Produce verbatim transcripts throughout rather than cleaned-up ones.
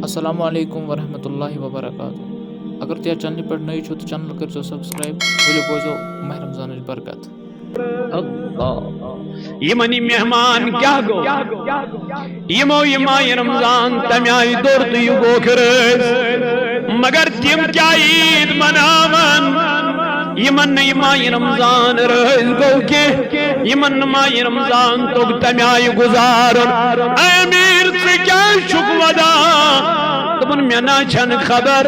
السلام علیکم ورحمۃ اللہ وبرکاتہ۔ اگر تُہۍ یَتھ چینلہِ پٮ۪ٹھ نٔوۍ چھِو تہٕ چینل کٔرۍزیو سبسکرائب۔ ؤلِو بوزو ماہِ رمضانٕچ برکت۔ اللہ، یِمن یہِ مہمان کیٛاہ گوٚو؟ یِمو یہِ ماہِ رمضان تَمہِ آیہِ دوٚر تہٕ یہِ گوٚو رٲضۍ۔ مگر تِم کیٛاہ عیٖد مناون؟ یِمن نہٕ یہِ ماہِ رمضان رٲضۍ گوٚو کینٛہہ، یِمن نہٕ ماہِ رمضان توٚگ تَمہِ آیہِ گُزارُن۔ اے امیر، ژٕ کیٛازِ چھُکھ ودان؟ دوٚپُن، مےٚ نہ چھَنہٕ خبر،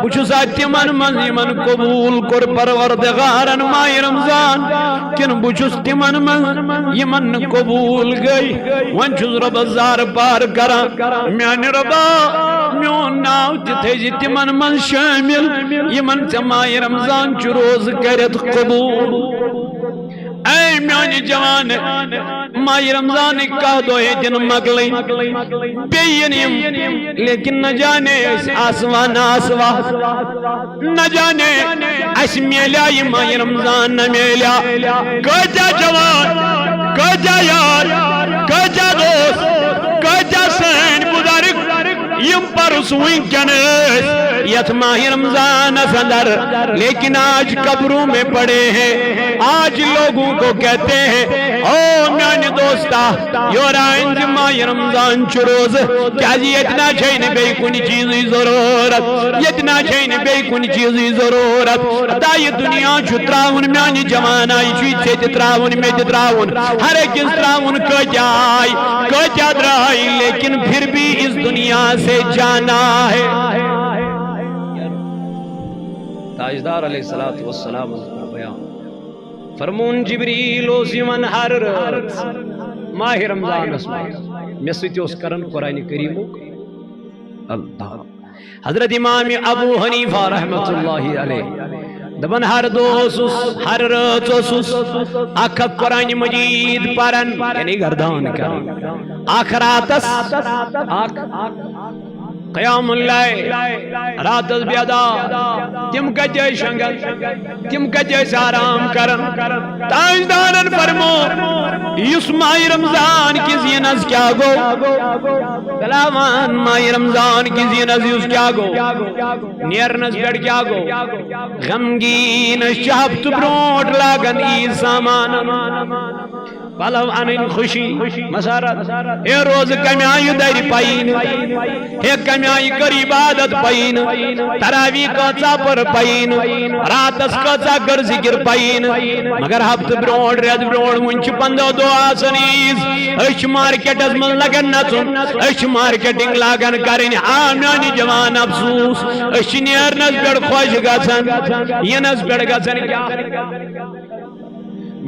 بہٕ چھُسا تِمن منٛز یِمن قبوٗل کوٚر پروردگارن ماہِ رمضان، کِنہٕ بہٕ چھُس تِمن منٛز یِمن نہٕ قبوٗل گٔے؟ وۄنۍ چھُس رۄبس زارٕ پار کران، میانہِ رۄبا، میون ناو تہِ تھٲیزِ تِمن منٛز شٲمِل، یِمن ژےٚ ماہِ رمضان چھُ روزٕ کٔرِتھ قبوٗل۔ اے میانہِ جوان، ماہِ رمضانٕکۍ کاہ دۄہ ہیٚتِن مۄکلٕنۍ، بیٚیہِ یِن یِم، لیکن نہ جانے أسۍ آسوا نہ آسوا، نہ جانے اَسہِ میلیا یہِ ماہِ رمضان نہ میلیا۔ کۭتیاہ جوان، کۭتیاہ یار، کۭتیاہ دوست، کۭتیاہ سٲنۍ بُزرگ، یِم پرُس وٕنکیٚن ٲسۍ یتھ ماہِ رمضانس اندر، لیکن آج قبروں میں پڑے ہیں، آج لوگوں کو کہتے ہیں، او میانہِ دوستا، یورٕ أنۍ زِ ماہِ رمضان چھُ روزٕ، کیازِ ییٚتہِ نہ چھے نہٕ بیٚیہِ کُنہِ چیٖزٕچ ضروٗرت، ییٚتہِ نہ چھے نہٕ بیٚیہِ کُنہِ چیٖزٕچ ضروٗرت۔ ہتا یہِ دُنیا چھُ ترٛاوُن، میانہِ جوانا، یہِ چھُ ژےٚ تہِ ترٛاوُن، مےٚ تہِ ترٛاوُن، ہر أکِس ترٛاوُن۔ کۭتیاہ آے، کۭتیاہ درٛاے، لیکن پھر بھی اس دنیا سے جانا ہے۔ تاجدار علیہ الصلوۃ والسلام کوٚر بیان۔ فرمون، جبریل اوس یِوان ہر رٲژ ماہِ رمضانس منٛز، مےٚ سۭتۍ اوس کران قرآن کریٖمُک۔ اللہ۔ حضرت امام ابو حنیفہ رحمۃ اللہ علیہ دپان، ہر دۄہ اوسُس، ہر رٲژ اوسُس اکھ اکھ قرآن مجید پران، یعنی گردان کران۔ اکھ راتس اکھ قیام اللیل، راتس بیدار۔ تِم کتہِ ٲسۍ شۄنگان؟ تِم کتہِ ٲسۍ آرام کران؟ تاجدارن فرمو، یُس ماہِ رمضان کِس یِنس کیٛاہ گوٚو؟ بلاوان، ماہِ رمضان کِس یِنس یُس کیٛاہ گوٚو؟ نیرنس پٮ۪ٹھ کیٛاہ گوٚو؟ غمگیٖن أسۍ چھِ ہفتہٕ برونٛٹھ لاگان عیٖد سامان۔ پلو انٕنۍ خوشی مسرت۔ ہے روزٕ کمہِ آیہِ درِ پَیی نہٕ، ہے کمہِ آیہِ کٔر عبادت پَیی نہٕ، تراویح کۭژاہ پٔر پَیی نہٕ، راتس کۭژاہ کٔر ذکر پَیی نہٕ۔ مگر ہفتہٕ برونٛٹھ، رٮ۪تھ برونٛٹھ، وُنہِ چھِ پنٛداہ دۄہ آسان عیٖد۔ أسۍ چھِ مارکیٹس منٛز لگان نژُن، أسۍ چھِ مارکیٹنگ لاگان کرٕنۍ۔ آ میانہِ جوان افسوس، أسۍ چھِ نیرنس پٮ۪ٹھ خۄش گژھان، یِنس پٮ۪ٹھ گژھان کیٛاہ؟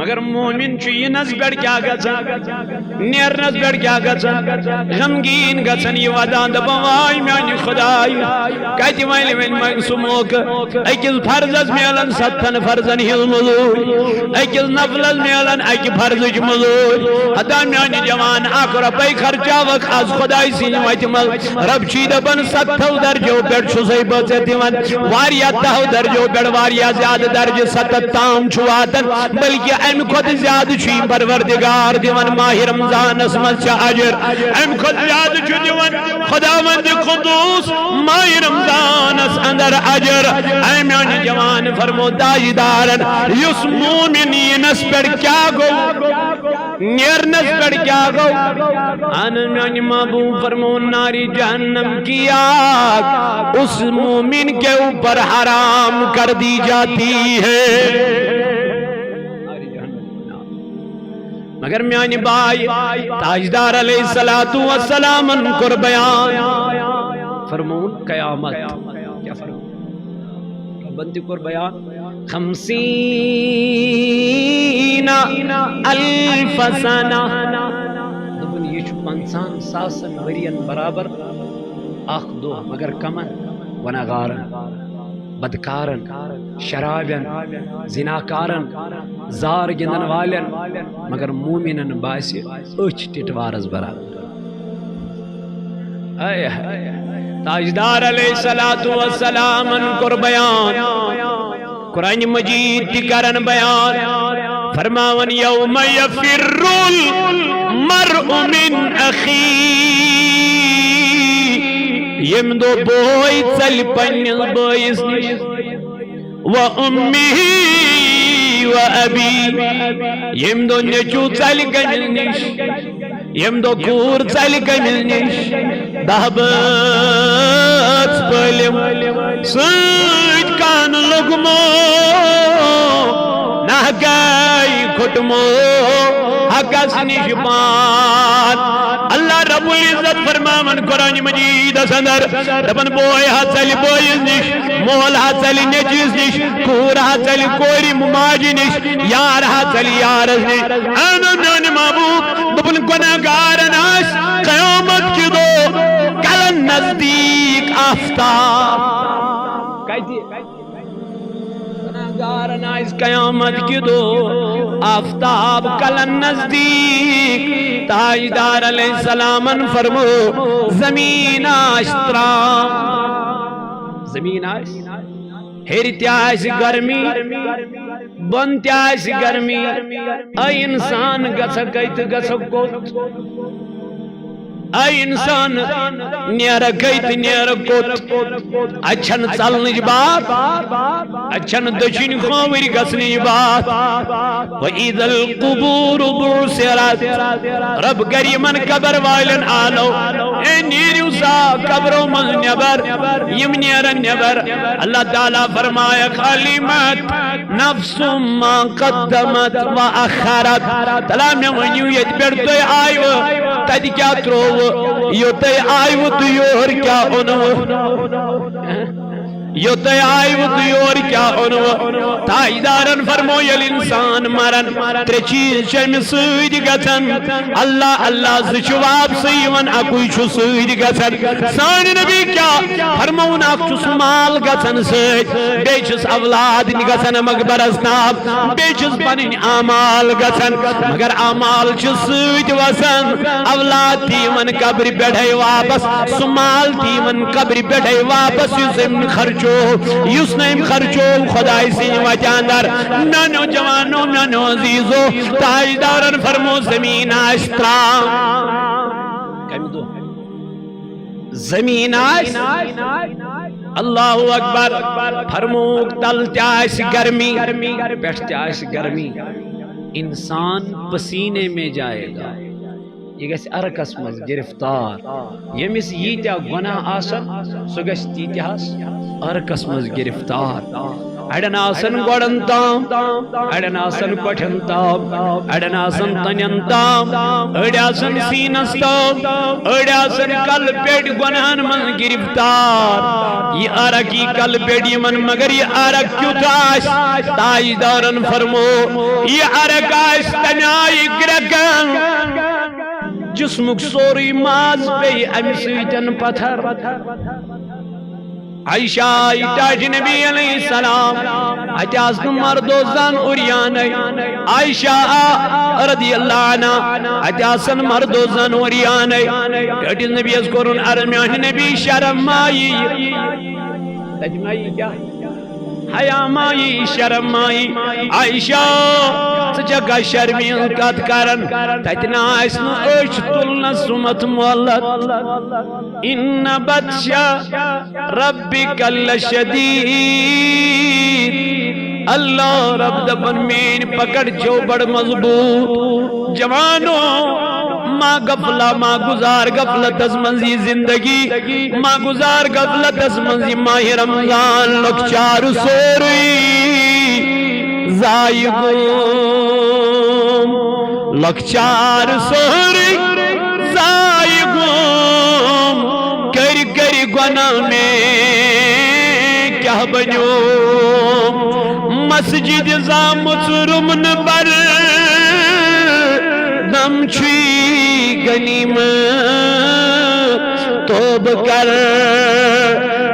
مگر مومن چھُ یِنس پٮ۪ٹھ کیٛاہ گژھان؟ نیرنس پٮ۪ٹھ کیٛاہ گژھان؟ غمگیٖن گژھان، یہِ ودان، دپان، واے میانہِ خدایہِ، کتہِ وۄنۍ وۄنۍ منٛگہٕ سُہ موقعہٕ؟ أکِس فرضس میلان ستتھن فرضن ہٕنٛز مٔزوٗرۍ، أکِس نفلس میلان اکہِ فرضٕچ مٔزوٗرۍ۔ ہتا میانہِ جوان، اکھ رۄپے خرچاوکھ از خدایہِ سٕنٛدِ وتہِ منٛز۔ رب چھُے دپان، ستتھو درجو پٮ۪ٹھ چھُسے بہٕ ژےٚ دِوان، واریاہ تہو درجو پٮ۪ٹھ واریاہ زیادٕ درجہٕ ستتھ تام چھُ واتان، بلکہِ امہِ کھۄتہٕ زیادٕ چھُے پروردگار دِوان ماہِ رمضانس منٛز ژےٚ اجر، امہِ کھۄتہٕ زیادٕ چھُ دِوان خداوند قدوس ماہِ رمضانس اندر اجر۔ اے میانہِ جوان، فرمو تاجدارن، یُس مومن یِنس پٮ۪ٹھ کیٛاہ گوٚو؟ نیرنس پٮ۪ٹھ کیٛاہ گوٚو؟ اہن میانہِ محبوب فرمون، نارِ جہنم کی آگ اس مومن کے اوپر حرام کر دی جاتی ہے۔ مگر میانہِ باے، تاجدار علیہ الصلوۃ والسلامن کوٚر بیان، فرمون قیامت۔ کیٛاہ فرمون؟ ربن تہِ کوٚر بیان، خمسین الف سنہ۔ دوٚپُن، یہِ چھُ پنٛژاہن ساسن ؤرین برابر اکھ دۄہ، مگر کمن؟ گۄناہگارن، بدکارن، شرابین، زناکارن، زار گِنٛدن والٮ۪ن، مگر مومنن باسہِ أچھ ٹِٹوارس برابر۔ اے، اے، تاجدار علیہ الصلوۃ والسلامن کوٚر بیان، قرآن مجید تہِ کرن بیان، فرماون، یوم یفر المرء من اخیہ، ییٚمہِ دۄہ بوے ژَلہِ پننِس بٲیِس نِش، و امی و ابی، ییٚمہِ دۄہ نیٚچوٗ ژَلہِ کٔمِس نِش، ییٚمہِ دۄہ کوٗر ژَلہِ کٔمِس نِش، دَہ بٲژ پٲلِم سۭتۍ کانہٕ لوٚگمو، نہ گٔے کھوٚٹمو حقس نِش پان۔ اللہ رب العزت فرماوان قرآن مجیدس اندر، دپان، بوے ہا ژلہِ بٲیِس نِش، مول ہا ژلہِ نیٚچوِس نِش، کوٗر ہا ژلہِ کورِ ماجہِ نِش، یار ہا ژلہِ یارس نِش۔ اہن میانہِ محبوب، دوٚپُن، گۄناہ گارن آسہِ قیامت کہِ دۄہ کلن نزدیٖک آفتاب۔ کتہِ؟ گناہگارن آسہِ قیامت کہِ دۄہ آفتاب کلن نزدیٖک۔ تاجدار علیہ السلامن فرمو، زمین آسہِ ترام، زمین آسہِ، ہیٚرِ تہِ آسہِ گرمی، بۄن تہِ آسہِ گرمی۔ اے انسان، گژھکھ کتہِ تہٕ گژھکھ کوٚت؟ اے انسان، نیرکھ کتہِ تہٕ نیرکھ کوٚت؟ اتہِ چھنہٕ ژلنٕچ باتھ، اتہِ چھنہٕ دٔچھِنۍ کھووٕرۍ گژھنٕچ باتھ۔ وَإِذَا الْقُبُورُ بُعْثِرَتْ۔ رب کر یِمن قبر والٮ۪ن آلو، اے نیٖرِو سا قبرو منٛز نٮ۪بر۔ یِم نیرن نٮ۪بر۔ اللہ تعالیٰ فرمایکھ، علمت نفس ما قدمت و اخرت۔ تلا مےٚ ؤنِو، ییٚتہِ پٮ۪ٹھ تُہۍ آیوٕ، تَتہِ کیٛاہ ترٛووٕ؟ یوٚت تُہۍ آیوٕ تہٕ یور کیٛاہ اوٚنوٕ؟ یوٚت تُہۍ آیوٕ تہٕ یور کیٛاہ اوٚنوٕ؟ تاجدارن فرمو، ییٚلہِ انسان مرن، ترٛےٚ چیٖز چھِ أمِس سۭتۍ گژھان۔ اللہ اللہ زٕ چھِ واپسٕے یِوان، اَکُے چھُ سۭتۍ گژھان۔ سانہِ نبی کیٛاہ فرمووُن؟ اکھ چھُس مال گژھان سۭتۍ، بیٚیہِ چھُس اولاد گژھان مقبرس تام، بیٚیہِ چھُس پنٕنۍ اعمال گژھان، مگر اعمال چھِ سۭتۍ وسان۔ اولاد تہِ یِوان قبرِ پٮ۪ٹھے واپس، سُہ مال تہِ یِوان قبرِ پٮ۪ٹھے واپس، یُس أمۍ خرچو، یُس نہٕ أمۍ خرچو خداے سٕنٛدِ وتہِ اندر۔ میانیو جوانو، میانیو عزیزو، تاجدارن فرمو، زمین آسہِ ترام۔ کمہِ دۄہ؟ زمین آسہِ۔ اللہ اکبر۔ فرموک، تل تہِ آسہِ گرمی، پٮ۪ٹھ تہِ آسہِ گرمی۔ انسان پسینے میں جائے گا۔ یہِ گژھِ عرقس منٛز گرفتار۔ ییٚمِس ییٖتیٛاہ گۄناہ آسن، سُہ گژھِ تیٖتیٛاہس عرقس منٛز گرفتار۔ اڑٮ۪ن آسن گۄڈن تام، اڑٮ۪ن آسن کۄٹھٮ۪ن تام، اڑٮ۪ن آسن تنٮ۪ن تام، أڑۍ آسن سیٖنس تام، أڑۍ آسن کلہٕ پیٚٹھۍ گۄناہن منٛز گرفتار۔ یہِ عرق یی کلہٕ پیٚٹھۍ یِمن، مگر یہِ عرق کیُتھ آسہِ؟ تاجدارن فرمو، یہِ عرق آسہِ تمہِ آیہِ گرٛٮ۪کان، جسمُک سورُے ماز پیٚیہِ امہِ سۭتۍ پتھر۔ عائشہ آیہِ ٹاٹھہِ نبی علیہ السلام، اتہِ آسہٕ نہٕ مرد و زن عریانے۔ عائشہ آ رضی اللہ عنہا، اتہِ آسن مرد و زن عریانے۔ ٹاٹھِس نبیس کوٚرُن عرض، میانہِ نبی، شرم ما یی؟ تتہِ ما یی کیٛاہ؟ حیا ما یی، شرم ما یی؟ عائشہ، ژٕ چھکھا شرمہِ ہٕنٛز کتھ کران؟ تتہِ نہ آسہِ نہٕ أچھ تُلنس سُمتھ مۄلت۔ ان بطش ربک لشدید۔ اللہ رب دپان، میٲنۍ پکڑ چھو بڑ مضبوط۔ جوانو، ما غفلہ، ما گزار غفلتس منٛز یہِ زندگی، ما گزار غفلتس منٛز یہِ ماہِ رمضان۔ لۄکچار سورُے ضایع گوٚو، لۄکچار سورُے ضایع گوٚو، کٔرۍ کٔرۍ گۄناہ مےٚ کیٛاہ بنیو؟ مسجد زامٕژ رُمنہٕ بر، دم چھُے غنیمت، توبہٕ کر۔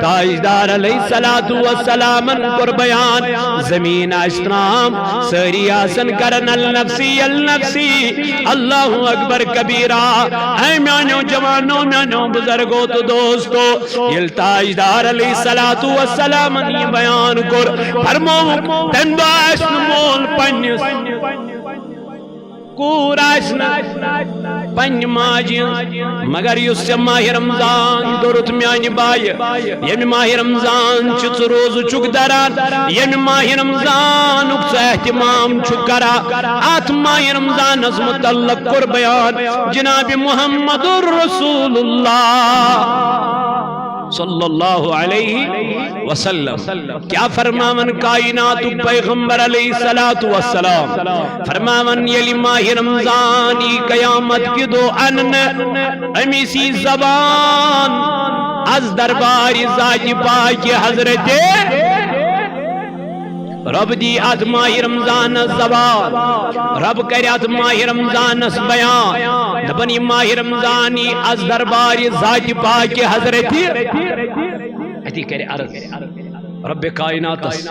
تاجدار علیہ الصلوۃ والسلامن کوٚر بیان، زمین آسہِ ترام، سٲری آسن کران النفسی النفسی۔ اللہ اکبر کبیرہ۔ اے میانیو جوانو، میانیو بزرگو تہٕ دوستو، ییٚلہِ تاجدار علیہ الصلوۃ والسلامن یہِ بیان کوٚر، فرمووُکھ، تمہِ دۄہ آسہِ نہٕ مول پننِس، کوٗر آسہِ نہٕ، پننہِ ماجہِ ہٕنٛز، مگر یُس ژےٚ ماہِ رمضان دوٚرُتھ میانہِ بایہِ، ییٚمہِ ماہِ رمضان چھُ ژٕ روزٕ چھُکھ دران، ییٚمہِ ماہِ رمضانُک ژٕ اہتمام چھُکھ کران، اتھ ماہِ رمضانس متعلق کوٚر بیان جناب محمد رسول اللہ صلی اللہ علیہ وسلم۔ کیا فرماون کائناتُک پیغمبر علیہ الصلوۃ والسلام؟ فرماون، ییٚلہِ ماہِ رمضان یی قیامت کہِ دۄہ اننہٕ، أمِس یی زبان از دربارِ ذاتِ پاکِ حضرتِ۔ رب دی اتھ ماہِ رمضانس زبان، رب کرِ اتھ ماہِ رمضانس بیان، دپن، یہِ ماہِ رمضان یی از دربارِ ذاتِ پاکِ حضرتِ۔ اتی کرِ عرض رب کائناتس،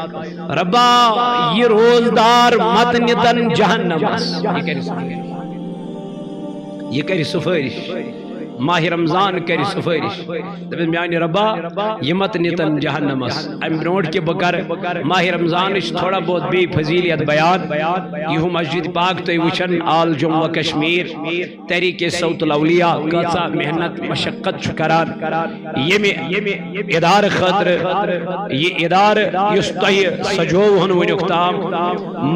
ربا، یہِ روزدار مت نِتن جہنمس۔ یہِ کرِ سفٲرش۔ یہِ کرِ سفٲرش۔ ماہِ رمضان کرِ سفٲرش۔ دپن، میانہِ ربا، یہِ مت نِتن جہنمس۔ امہِ برونٹھ کہِ بہٕ کرٕ ماہِ رمضانٕچ تھوڑا بہت بیٚیہِ فضیلیت بیان، یہِ ہُہ مسجد پاک تُہۍ وٕچھن، آل جموں و کشمیر، تحریک صوت الاولیاء کۭژاہ محنت مشقت چھُ کران ییٚمہِ ادارٕ خٲطرٕ۔ یہِ ادارٕ یُس تۄہہِ سجووُن وٕنیُک تام،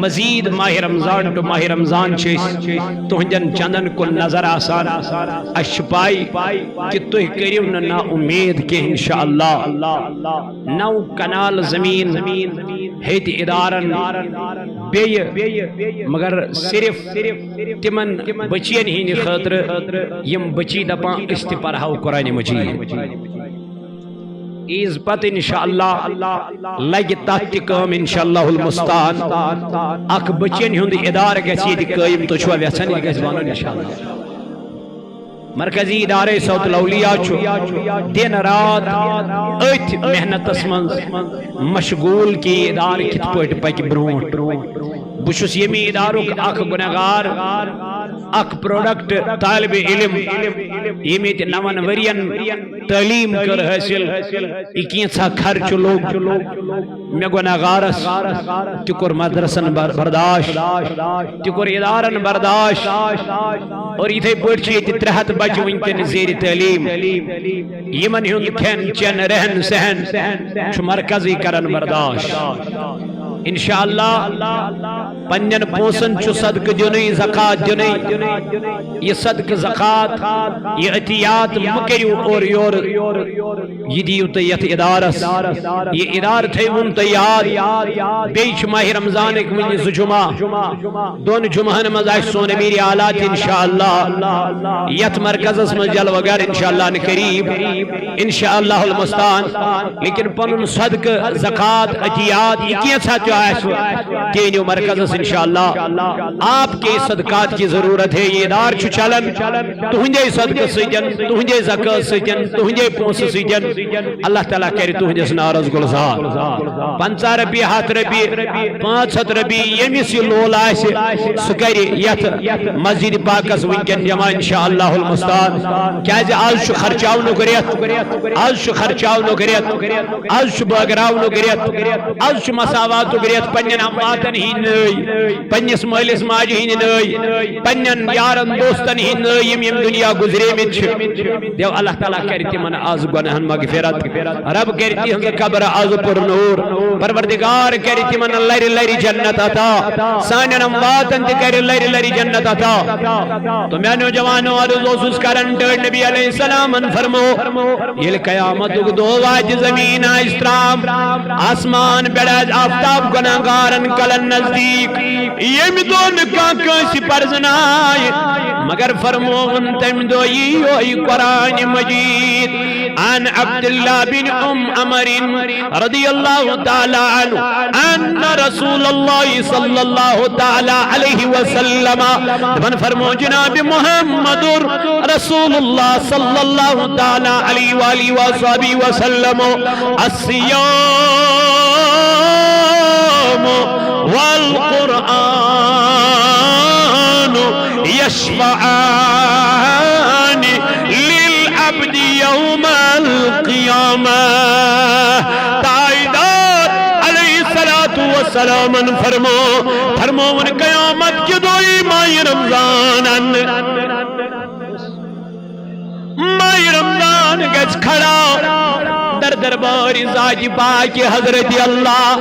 مزید ماہِ رمضان to ماہِ رمضان چھِ أسۍ تُہنٛدٮ۪ن چندن کُن نظر آسان۔ اسہِ چھِ پاے کہِ تُہۍ کٔرِو نہٕ نا اُمید کینٛہہ، انشاءاللہ۔ نو کنال زمین ہیٚتہِ ادارن بیٚیہِ، مگر صرف تِمن بچین ہٕنٛدِ خٲطرٕ، یِم بچی دپان، أسۍ تہِ پرہاو قرآن مجید۔ عیٖذ پتہٕ انشاءاللہ لگہِ تتھ تہِ کٲم، انشاءاللہ المستعان۔ اکھ بچین ہُنٛد ادارٕ گژھِ ییٚتہِ قٲیِم، تُہۍ چھِوا یژھان یہِ گژھِ بنُن؟ انشاءاللہ۔ مرکزی ادارے صوت الاولیاء چھُ دن رات أتھۍ محنتس منٛز مشغول کہِ یہِ ادارٕ کِتھ پٲٹھۍ پکہِ برونٛٹھ۔ بہٕ چھُس ییٚمہِ ادارُک اکھ گُنہگار، اکھ product، طالب علم، ییٚمۍ ییٚتہِ نون ؤرین تعلیٖم کٔر حٲصِل۔ یہِ کینٛژھا خرچہٕ لوٚگ مےٚ گُنہگارس، تہِ کوٚر مدرسن بر-، برداشت، تہِ کوٚر ادارن برداشت۔ اور یِتھے پٲٹھۍ چھِ ییٚتہِ ترٛےٚ ہتھ بچہٕ وٕنکیٚن زیر تعلیٖم۔ یِمن ہُنٛد کھٮ۪ن چٮ۪ن، رہن سہن چھُ مرکزٕے کران برداشت۔ انشاءاللہ پننٮ۪ن پونٛسن چھُ صدقہٕ دیُنُے، زکوٰۃ دیُنُے۔ یہِ صدقہٕ زکوٰۃ، یہِ عطیات مہٕ کٔرِو اورٕ یورٕ۔ یہِ دِیِو تُہۍ یتھ ادارس۔ یہِ ادارٕ تھٲیوُن تُہۍ یاد۔ بیٚیہِ چھِ ماہِ رمضانٕکۍ وُنہِ زٕ جمعہ۔ دۄن جمعہن منٛز آسہِ سون امیر اعلیٰ تہِ انشاءاللہ۔ یتھ مرکزس منٛز جلوہ گر انشاءاللہ عنقریب۔ انشاءاللہ المستعان۔ لیکن پنُن صدقہٕ، زکوٰۃ، عطیات، یہِ کینٛژھا تہِ آسہِ، تہِ أنِو مرکزس انشاءاللہ۔ آپ کے صدقات کی ضرورت ہے۔ یہِ ادارٕ چھُ چلان تُہنٛدے صدقہٕ سۭتۍ، تُہنٛدے زکوٰۃ سۭتۍ، تُہنٛدے پونٛسہٕ سۭتۍ۔ اللہ تعالیٰ کرِ تُہنٛدِس نارس گُلزار۔ پنٛژاہ رۄپیہِ، ہتھ رۄپیہِ، پانٛژھ ہتھ رۄپیہِ، ییٚمِس یہِ لول آسہِ، سُہ کرِ یتھ مسجد پاکس وٕنکیٚن جمع انشاءاللہ المستعان۔ کیازِ آز چھُ خرچاونُک رٮ۪تھ، آز چھُ خرچاونُک رٮ۪تھ، آز چھُ بٲگراونُک رٮ۪تھ، آز چھُ مساواتُک رٮ۪تھ۔ پننٮ۪ن امواتن ہٕنٛدۍ نٲوۍ، پننِس مٲلِس ماجہِ ہٕنٛدۍ نٲوۍ، پننٮ۪ن یارن دوستن ہٕنٛدۍ نٲوۍ، یِم یِم دُنیا گُزریمٕتۍ چھِ، دیو اللہ تعالیٰ کرِ تِمن آز گۄناہن مغفرت۔ رب کرِ تِہنٛز قبر آز پر نور۔ پروردگار کرِ تِمن لرِ لرِ جنت عطا۔ سانٮ۪ن امواتن تہِ کرِ لرِ لرِ جنت عطا۔ تو میانیو جوانو، عرض اوسُس کران، ٹٲٹھۍ نبی علیہ السلامن فرمو، ییٚلہِ قیامتُک دۄہ واتہِ، زمین آسہِ ترام، آسمان پٮ۪ٹھ آسہِ آفتاب گۄناہگارن کلن نزدیٖک، ییٚمہِ دۄہ نہٕ کانٛہہ کٲنٛسہِ پرزنایہِ، مگر فرمووُن تمہِ دۄہ یی یوہے قرآن مجید۔ عن عبد الله بن أم عمر رضي الله تعالى عنه أن رسول الله صلى الله تعالى عليه وسلم، دپان فرمو جناب محمد رسول الله صلى الله تعالى عليه وآله وصحبه وسلم، الصيام والقرآن يشفعان للعبد يوم القيامة۔ تاجدار علیہ الصلوۃ والسلام فرمو، فرمووُن قیامت کہِ دۄہ یی ماہِ رمضان اننہٕ۔ گژھِ کھڑا در دربار ذات پاک حضرت اللہ۔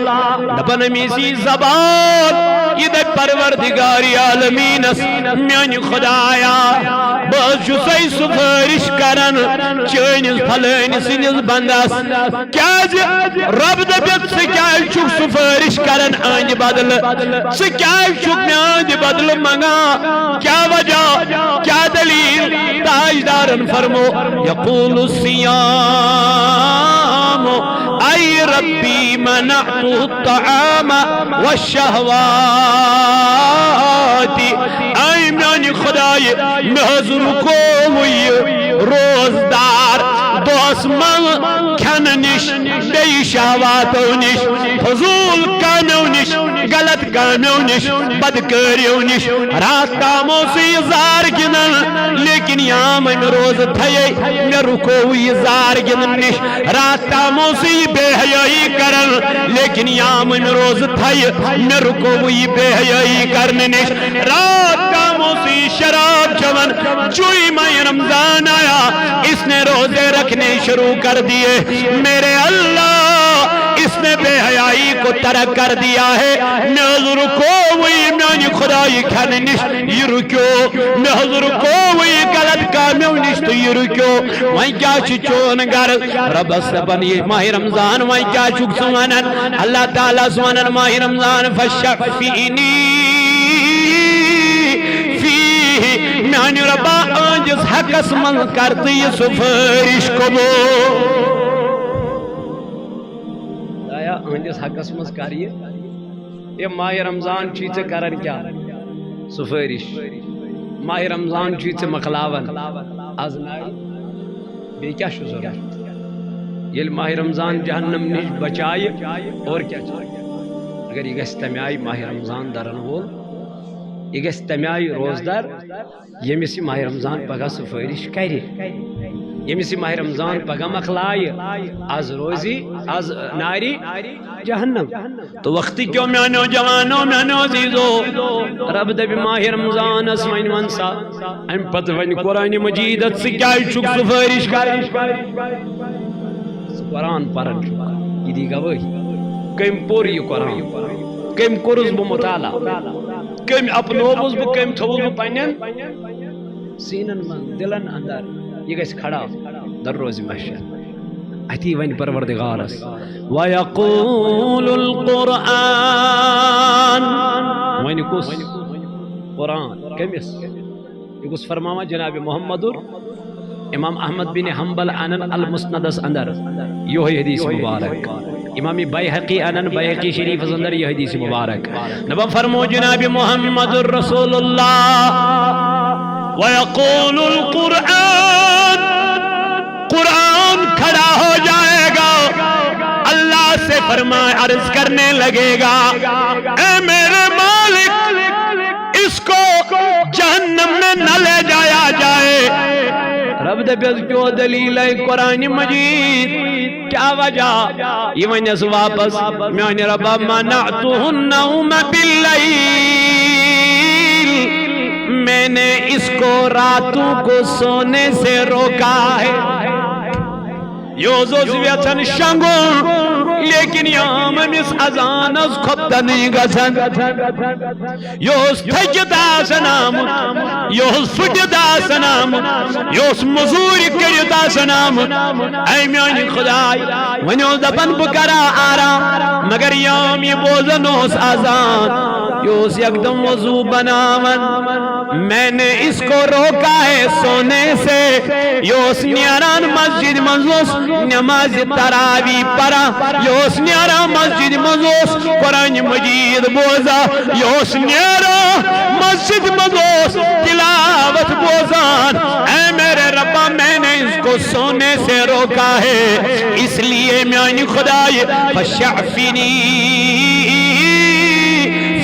دپن أمِس یی زبان، یہِ دپہِ پروردگار عالمینس، میانہِ خدایا، بہٕ حظ چھُسے سفٲرِش کران چٲنِس فلٲنۍ سٕنٛدِس بندس۔ کیازِ؟ رب دپٮ۪س، ژٕ کیازِ چھُکھ سفٲرِش کران أہنٛدِ بدلہٕ؟ ژٕ کیازِ چھُکھ میانہِ بدلہٕ منگان؟ کیا وجہ؟ کیا دلیل؟ تاجدارن فرمو، یقول الصیام، اے ربی منعت الطعام والشہوات۔ اے میانہِ خدایہِ، مےٚ حظ رُکوو یہِ روزدار دۄہس منٛز کھٮ۪نہٕ نِش، بیٚیہِ شہواتو نِش، فضول کامیو نِش، غلط کامیو نِش، بدکٲریو نِش۔ راتھ تام اوس یہِ زار گِنٛدان، لیکن یام أمۍ روزٕ تھایے، مےٚ رُکوو یہِ زار گِنٛدنہٕ نِش۔ راتھ تام اوس یہِ بے حیٲیی کران، لیکن یام أمۍ روزٕ تھایہِ، مےٚ رُکوو یہِ بے حیٲیی کرنہٕ نِش۔ رات تام اوس یہِ شراب چٮ۪وان، جو ہی ماہ رمضان آیا، اس نے روزے رکھنے شروع کر دیے۔ میرے اللہ، اس نے بے حیائی کو ترک کر دیا ہے۔ مےٚ حظ رُکوو یہِ میانہِ خدایہِ کھٮ۪نہٕ نِش، یہِ رُکیو۔ مےٚ حظ رُکوو یہِ غلط کامیو نِش تہٕ یہِ رُکیو۔ وۄنۍ کیٛاہ چھُ چون غرض؟ رۄبس دپان، یہِ ماہ رمضان، وۄنۍ کیٛاہ چھُکھ ژٕ ونان؟ اللہ تعالیٰ ہس ونان ماہ رمضان، فشفعنی فیہ، میانہِ رۄبا، أہنٛدِس حقس منٛز کر تہٕ یہِ سفٲرِش قبول۔ خدایا، أہنٛدِس حقس منٛز کر یہِ۔ اے ماہ رمضان چھُے ژےٚ کران کیٛاہ؟ سفٲرِش۔ ماہ رمضان چھُے ژےٚ مۄکلاوان۔ از نارِ بیٚیہِ کیٛاہ چھُ ضروٗرت؟ ییٚلہِ ماہ رمضان جہنم نِش بچایہِ، اور کیٛاہ چھُ؟ اگر یہِ گژھِ تَمہِ آیہِ ماہ رمضان درن وول، یہِ گژھِ تَمہِ آیہِ روزدار، ییٚمِس یہِ ماہ رمضان پگاہ سفٲرِش کرِ، ییٚمِس یہِ ماہ رمضان پگاہ مۄکلایہِ، از روزِ، از نارِ جہنم۔ تو وقت کیوں میانیو جوانو، میانیو عزیزو، رب دپہِ ماہ رمضانس وۄنۍ ون سا، امہِ پتہٕ وۄنۍ قرآن مجیدس، ژٕ کیازِ چھُکھ سفٲرِش کران؟ ژٕ قرآن پران چھُکھ، یہِ دی گوٲہی۔ کٔمۍ پوٚر یہِ قرآن؟ کٔمۍ کوٚرُس بہٕ مطالعہ؟ کٔمۍ اپنووُس بہٕ؟ کٔمۍ تھوٚوُس بہٕ پننٮ۪ن سیٖنن منٛز، دِلن اندر؟ یہِ گژھِ کھڑا در روزِ محشر۔ اتی ونہِ پروردگارس، وَيَقُولُ الْقُرْآنُ۔ وۄنۍ کُس؟ قرآن۔ کٔمِس؟ یہِ کُس فرماوان؟ جناب محمد امام احمد بن حنبل انن المسندس اندر یوہے حدیث مبارک۔ امام بیہقی انن بیہقی شریفس اندر یہِ حدیث مبارک۔ دپان فرمو جناب محمد رسول اللہ، وَيَقُولُ الْقُرْآنُ، قرآن کھڑا ہو جائے گا، اللہ سے فرمائے، عرض کرنے لگے گا، اے میرے مالک، اس کو جہنم میں نہ لے جایا جائے۔ رب دپس، کیو دلیل ہے قرآن مجید؟ کیا وجہ؟ یہ ونس واپس، میانہِ ربا، منعته النوم باللیل، میں نے اس کو راتوں کو سونے سے روکا ہے۔ یہِ اوس، اوس یژھان شۄنٛگُن، لیکن یام أمِس اذانس خۄفتنٕے گژھان۔ یہِ اوس تھٔکِتھ آسان آمُت، یہِ اوس پھٕٹِتھ آسان آمُت، یہِ اوس مٔزوٗرۍ کٔرِتھ آسان آمُت۔ اے میانہِ خداے، وۄنۍ اوس دپان بہٕ کرا آرام، مگر یام یہِ بوزان اوس اذان، یہِ اوس یکدم وضوٗ بناوان۔ میں نے اس کو روکا ہے سونے سے۔ یہِ اوس نیران مسجد منٛز، اوس نماز تراوی پران۔ یہِ اوس نیران مسجد منٛز، اوس قرآن مجید بوزان۔ یہِ اوس نیران مسجد منٛز، اوس تلاوت بوزان۔ اے میرے ربا، میں نے اس کو سونے سے روکا ہے، اس لیے میانہِ خداے، فشفعنی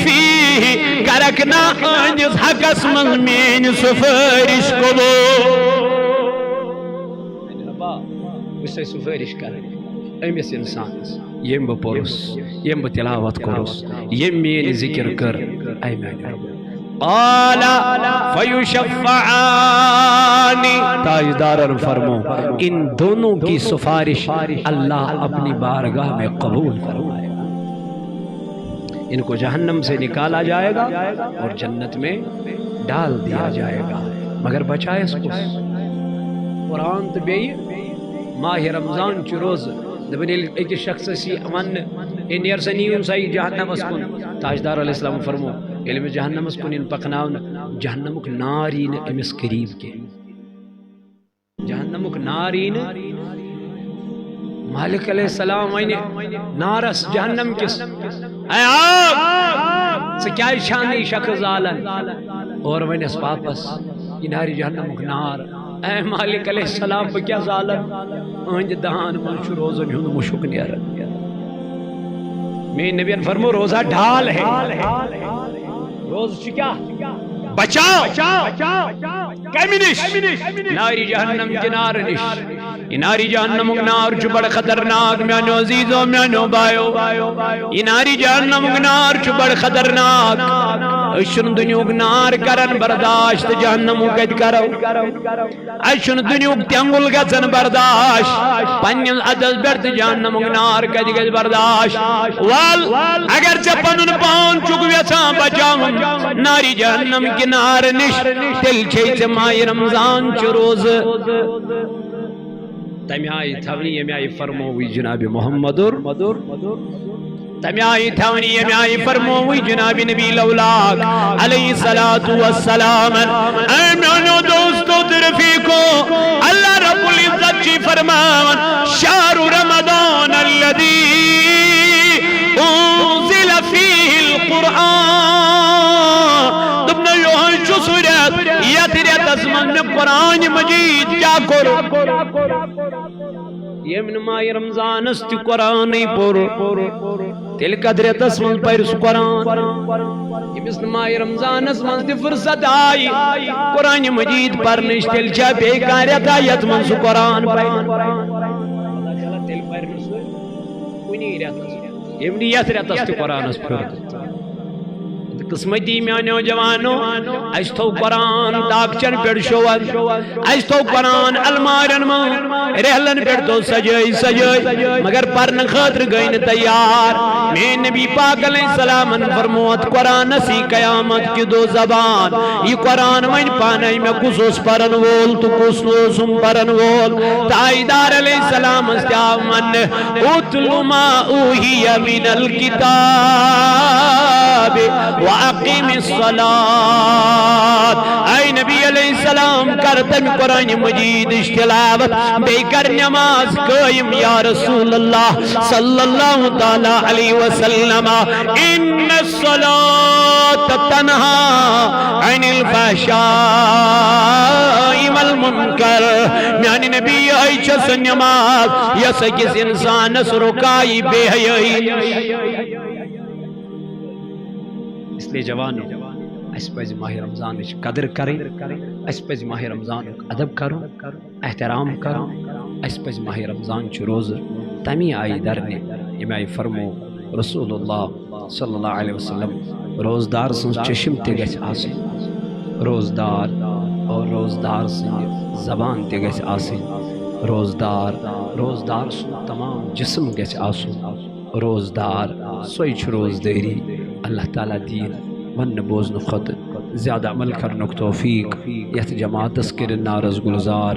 فیہ، کرکھ نا أہنٛدِس حقس منٛز میٲنۍ سفٲرِش قبول۔ ربا، بہٕ چھُسے سفٲرِش کران أمِس اِنسانس، ییٚمۍ بہٕ پوٚرُس، ییٚمۍ بہٕ تلاوت کوٚرُس، ییٚمۍ میٲنۍ ذکر کٔر۔ اے میانہِ رب، قال فيشفعان، تاجدارن فرمو، ان دونوں کی سفارش اللہ اپنی بارگاہ میں قبول فرمائے گا۔ ان کو جہنم سے نکالا جائے گا اور جنت میں ڈال دیا جائے گا۔ مگر بچائے اس کو۔ قرآن تو بیٚیہِ ماہِ رمضان چھُ روزٕ۔ دَپان ییٚلہِ أکِس شخصس یی وننہٕ، "ہے، نیر سا، نِیِو سا یہِ جہنمس کُن۔" تاجدار علیہ السلام فرمو، ییٚلہِ أمِس جہنمس کُن یِن پکناونہٕ، جہنمُک نار یی نہٕ أمِس قریب کینٛہہ۔ جہنمُک نار یی نہٕ۔ مالک علیہ السلام ونہِ نارس، جہنم کِس، "اے آگ، ژٕ کیازِ چھان یہِ شخص زالان؟" اور ونٮ۪س واپس، یہِ نارِ جہنمُک نار، "اے مالک علیہ السلام، بہٕ کیٛاہ زالن؟ أہنٛدِ دان منٛز چھُ روزن ہُنٛد مُشُک نیران۔" میٛٲنۍ نبیَن فرمو، روزہ ڈھال ہے۔ روزٕ چھُ کیٛاہ؟ بچاو۔ کمہِ نِش؟ نارِ جہنم کہِ نارٕ نِش۔ یہِ نارِ جہنمُک نار چھُ بڑٕ خطرناک، میٛانیو عزیزو، میٛانیو بایو۔ یہِ نارِ جہنمُک نار چھُ بڑٕ خطرناک۔ أسۍ چھِنہٕ دُنیہُک نار کران برداشت، جہنمُک کتہِ کرو؟ اسہِ چھُنہٕ دُنیہُک تینگُل گژھان برداشت، پننِس اتھس پٮ۪ٹھ تہِ جہنمُک نار کتہِ گژھِ برداشت؟ ول، اگر ژےٚ پنُن پان چھُکھ یژھان بچاوُن نارِ جہنم کہِ نارٕ نِش، تیٚلہِ چھے ژےٚ ماہِ رمضان چہِ روزٕ۔ تمہِ آیہِ تھاونہِ ییٚمہِ آیہِ فرمووُے جناب محمدُر۔ تمہِ آیہِ تھاونہِ ییٚمہِ آیہِ فرمووُے جناب نبی لولاک علیہ الصلوۃ والسلام۔ اے میانیو دوستو تہٕ رفیقو، اللہ رب العزت چھِ فرماوان، "شہر رمضان الذی انزل فیہ القرآن"۔ دوٚپنو، یِہوٚے چھُ سُہ رٮ۪تھ، یتھ رٮ۪تس منٛز مےٚ قرآن مجید کیٛاہ کوٚر؟ ییٚمۍ نہٕ ماہِ رمضانس تہِ قرآنٕے پوٚر، تیٚلہِ کتھ رٮ۪تس منٛز پرِ سُہ قرآن؟ ییٚمِس نہٕ ماہِ رمضانس منٛز تہِ فرصت آیہِ قرآنِ مجید پرنٕچ، تیٚلہِ چھا بیٚیہِ کانٛہہ رٮ۪تھا یتھ منٛز سُہ قرآن پرِ؟ تیٚلہِ پرِ نہٕ سُہ کُنی رٮ۪تس، ییٚمۍ نہٕ یتھ رٮ۪تس تہِ قرآنس پھیُر دیُت۔ قسمتی میانیو جوانو، اسہِ تھوو قرآن داکچن پٮ۪ٹھ شوہن، اسہِ تھوو قرآن المارٮ۪ن منٛز، رحلن پٮ۪ٹھ تھوو سجٲے سجٲے، مگر پرنہٕ خٲطرٕ گٔے نہٕ تیار۔ میٲنۍ نبی پاک علیہ السلامن فرموو، اتھ قرآنس یی قیامت کہِ دۄہ زبان، یہِ قرآن ونہِ پانے مےٚ کُس اوس پرن وول تہٕ کُس نہٕ اوسُم پرن وول۔ تاجدار علیہ السلامس تہِ آو وننہٕ، اتل ما اوحی من الکتاب واقم الصلاۃ۔ اے نبی علیہ السلام، کر تمہِ قرآن مجیدٕچ تلاوت، بیٚیہِ کر نماز قٲیِم، یا رسول اللہ صلی اللہ تعالیٰ علیہ وسلم۔ ان الصلاۃ تنہا عن الفحشاء والمنکر۔ میانہِ نبی، یِہوٚے چھےٚ سۄ نماز، یۄس أکِس انسانس رُکایہِ بے حیٲیی نِش۔ اس لیے جوانو، اسہِ پزِ ماہِ رمضانٕچ قدٕر کرٕنۍ، اسہِ پزِ ماہِ رمضانُک ادب کرُن، احترام کرُن۔ اسہِ پزِ ماہِ رمضان چہِ روزٕ تمی آیہِ درنہِ، ییٚمہِ آیہِ فرموو رسول اللہ صلی اللہ علیہ وسلم، روزدار سٕنٛز چشم تہِ گژھِ آسٕنۍ، روزدار اور روزدار سٕنٛز زبان تہِ گژھِ آسٕنۍ، روزدار، روزدار سُنٛد تمام جسم گژھِ آسُن روزدار۔ سۄے چھِ روزدٲری۔ اللہ تعالیٰ دِیِن وننہٕ بوزنہٕ کھۄتہٕ زیادٕ عمل کرنُک توفیق۔ یتھ جماعتس کٔرِن نارس گلزار۔